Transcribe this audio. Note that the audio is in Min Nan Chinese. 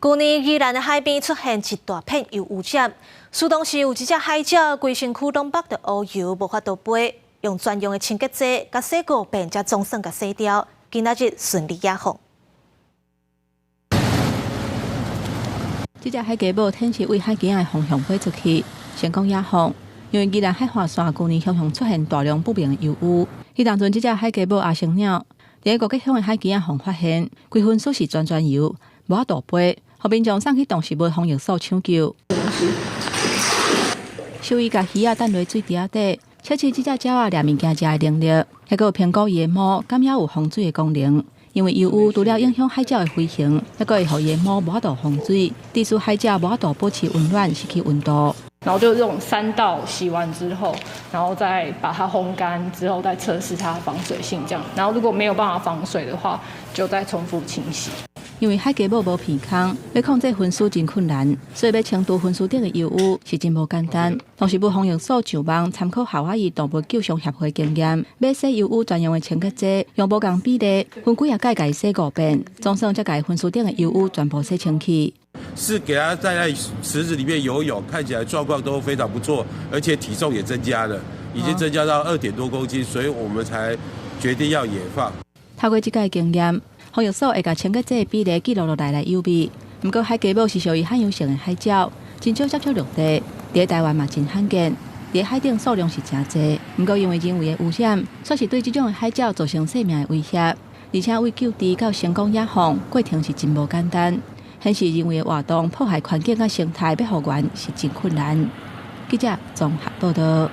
舊年宜蘭的海邊出現一大片油污染，事當時有一隻海鳥規身軀攏縛著烏油，無法度飛，用專用的清潔劑共洗五遍，才總算共洗掉。今仔日順利野放。這隻海雞母天是對海墘仔的方向飛出去，成功野放。因為宜蘭海岸線舊年常常出現大量不明的油污，彼當陣這隻海雞母阿星鳥，佇五結鄉的海墘仔予發現，規身軀是全全油，無法度飛，予民眾送去動植物防疫所搶救。獸醫共魚仔擲落水池仔底，測試這隻鳥仔掠物件食的能力，還閣有評估伊的毛敢猶有防水的功能。因為油污除了影響海鳥的飛行，還閣會予伊的毛無法度防水，致使海鳥無法度保持溫暖，失去溫度。然後就用三道洗完之後，然後再把它烘乾之後，再測試它防水性，這樣。然後如果沒有辦法防水的話，就再重複清洗。因為海雞母無鼻孔，欲控制糞屎真困難，所以欲清除糞屎頂的油污是真無簡單。動植物防疫所上網參考夏威夷動物救傷協會經驗，買洗油污專用的清潔劑，用無仝比例分幾仔擺共伊洗五遍，總算才共糞屎頂的油污全部洗清去。是給它在那池子裡面游泳，看起來狀況都非常不錯，而且體重也增加了，已經增加到2點多公斤，所以我們才決定要野放。透過這個經驗，防疫所會共清潔劑比例記錄落來來誘味。毋過海雞母是屬於罕有性的海鳥，真少接觸陸地，佇台灣嘛真罕見。佇海頂數量是誠濟，毋過因為人為的污染，煞是對這種的海鳥造成生命的威脅。而且對救治到成功野放過程是真無簡單，顯示人為的活動破壞環境佮生態，欲復原是真困難。記者綜合報道。